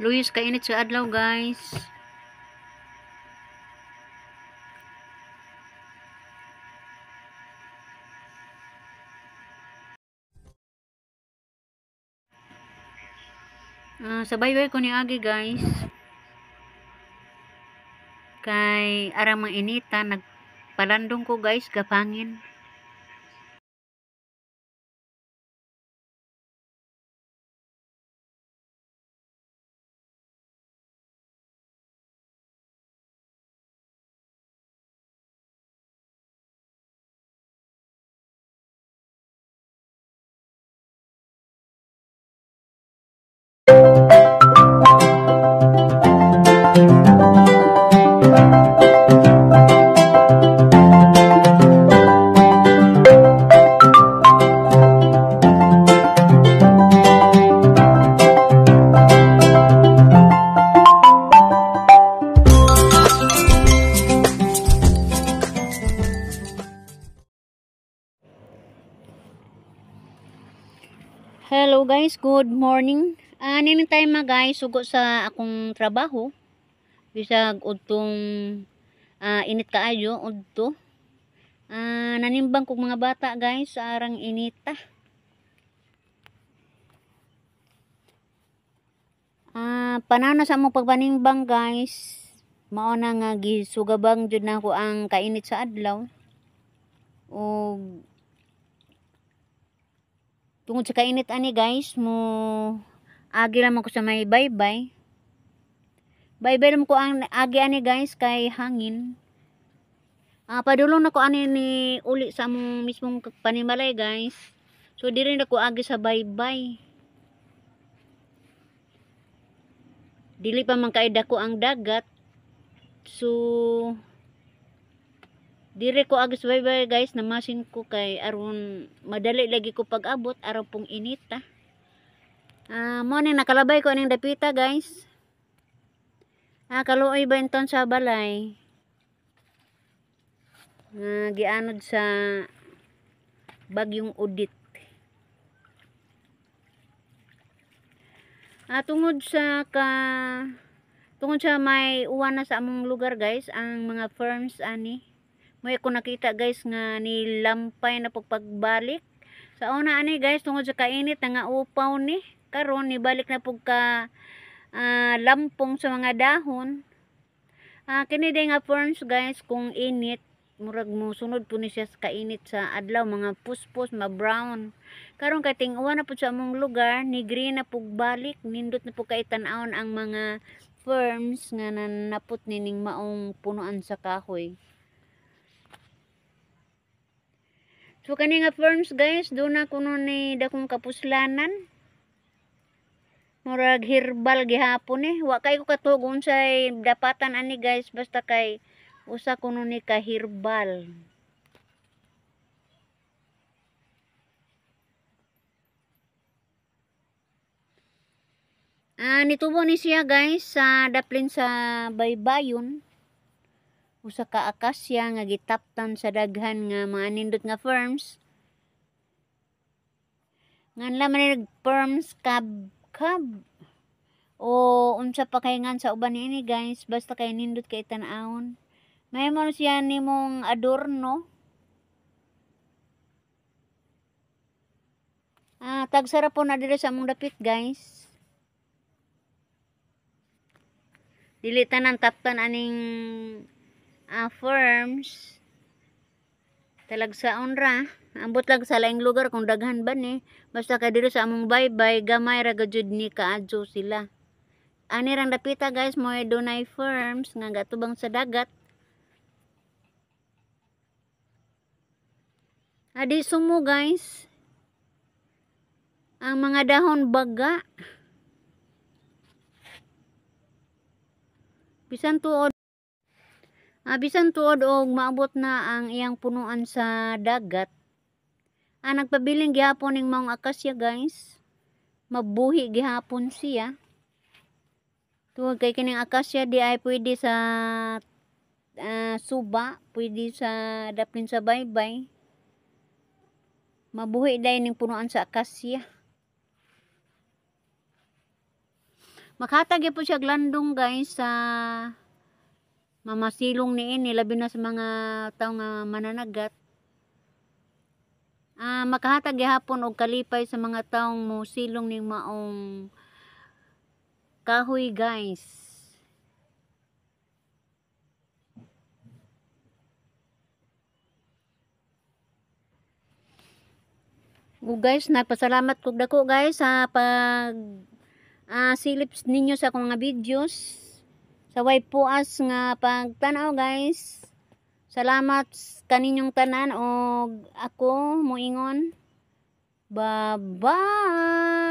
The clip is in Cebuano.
Luyos kainit sa adlaw, guys. Sa baybay ko ni agi, guys. Kay arang mga inita, nagpalandong ko, guys, gapangin. Hello guys, good morning. Nining time ma guys, sugo sa akong trabaho. Bisag udtong init kaayo udto. Nanimbang kog mga bata guys, arang inita. Panana sa among pagpanimbang guys. Mao na nga gisugabang jud nako ang kainit sa adlaw. Og tungod sa kainit ani guys, mo agi lamang ko sa may baybay. Baybay lamang ko ang agi ani guys kay hangin. Padulong na ko ani ni uli sa among mismong panimalay guys. So diri na ko agi sa baybay. Dili pa man kay dako ang dagat. So dire ko agi sa baybay guys, namasin ko kay aron madali lagi ko pag-abot araw pong inita. Mo ni nakalabay ko aning dapita guys. Kaluoy ba inton sa balay? Gianod sa bagyong Odette. Tungod sa may uwan na sa among lugar guys, ang mga firms ani may ako nakita guys nga nilampay na pagpagbalik. Sa una ani guys, tungod sa kainit na nga upaw ni, karon nibalik na pug ka lampong sa mga dahon. Kini day nga ferns guys, kung init murag mosunod po ni siya sa kainit sa adlaw, mga puspos, ma brown. Karon kay ting-uwan na pud sa among lugar, ni green na pug balik, nindot na pug kay tan-awon ang mga ferns nga nanapot nining maong punuan sa kahoy. So kani nga ferns guys, doon na kuno ni dakong kapuslanan. Murag herbal gihapon eh. Wa kay ko katuog unsay dapatan ani guys, basta kay usa kuno ni ka herbal. Nitubo ni siya guys sa daplin sa baybayon. Usa ka akasya nga gitaptan sa daghan nga mga nindot nga ferns. Ngan laman ni nag-ferns kab o unsa pa kay ngan sa uban niini guys, basta kay nindot kay tan-awon. Mahimo siya nimong adorno. Tagsara po na diri sa among dapit guys. Dili tanan taptan aning ferns. Talagsaon ra. Ambot lang sa laing lugar kung daghan ba ni. Basta kay diri sa among baybay, gamay ra gajud ni kaadyo sila. Ani rang dapita guys, mo dunay ferns nga gatubang sa dagat. Adi sumo guys. Ang mga dahon baga. Bisan tuod og maabot na ang iyang punuan sa dagat. Nagpabiling gihapon ning maong akasya guys. Mabuhi gihapon siya. Tungod kay kining akasya di ay pwede sa suba, pwede sa daplin sa baybay. Mabuhi dai ning punuan sa akasya. Makahatag po siya landong, guys, sa mamasilong niini, labi na sa mga tawo nga mananagat. Makahatag gihapon og kalipay sa mga taong mosilong ning maong kahoy, guys. O guys, nagpasalamat kog dako, guys, sa pag silip ninyo sa akong mga videos. Sa way puas nga pagtanaw, guys. Salamat kaninyong tanan og ako moingon. Bye-bye.